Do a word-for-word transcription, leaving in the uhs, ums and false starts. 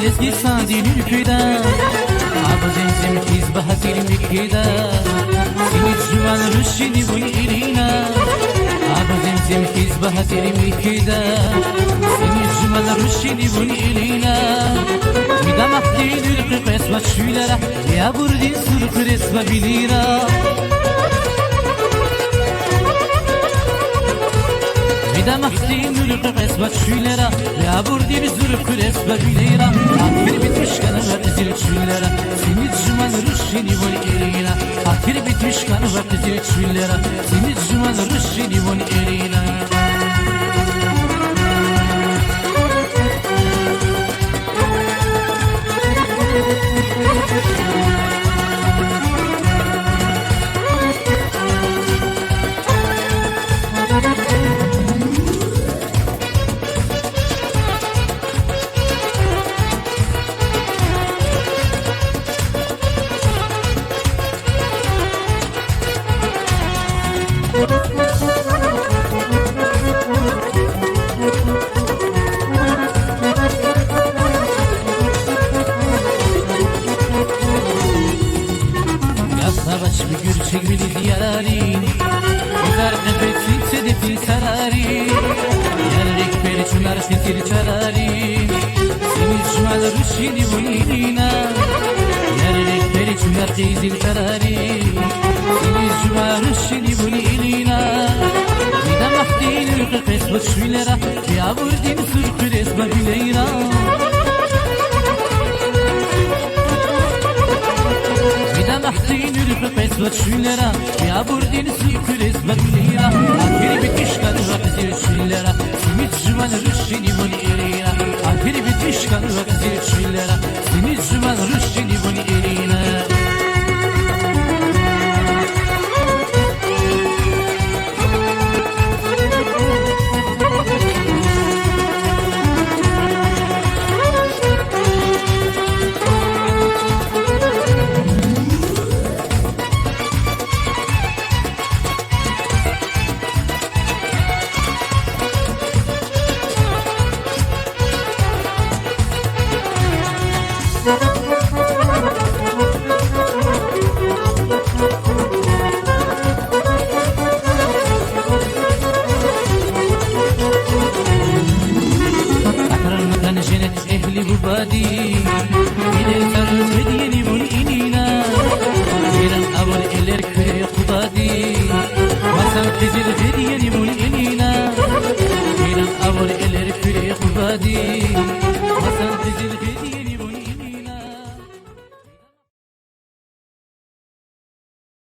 Лезги санди нуькуьда, аб Земзем хьиз багьа тир мекеда, симит жуван рушини вун ирина. Аб Земзем хьиз багьа тир мекеда, симит жуван рушини вун ирина. Ви дамахдин нуьр къекъвезва чуьллера, ви абурдин сур хъуьрезва вилера. Ви дамахдин нуьр къекъвезва чуьллера, ви абурдин сур хъуьрезва вилера. Ахир битмиш хьанва къизил чуьллера, симит жуван рушини вун ирина. Ахир битмиш хьанва къизил чуьллера, симит жуван рушини вун ирина. Гаф авач ви гуьрчегвилиз, ярарин, узар къепецин цедепин сарарин, яргъи кпери чунар хизир чарарин, симит жуван рушини вун ирина. Яргъи кпери чунар хизир чарарин, симит жуван рушини вун ирина. Ви дамахдин нуьр къекъвезва чуьллера, ви абурдин сур хъуьрезва вилера. Ви дамахдин нуьр къекъвезва чуьллера, ви абурдин сур хъуьрезва вилера. Ахир битмиш хьанва къизил чуьллера, симит жуван рушини вун ирина. Ахир битмиш хьанва къизил чуьллера, симит жуван рушини вун ирина. Акраматан женнет эгьли бубади, вилер цӀару гъед яни вун инина. Виран авур элер Куьре Къубади, масан къизил гъед яни вун инина. Виран авур элер Куьре Къубади,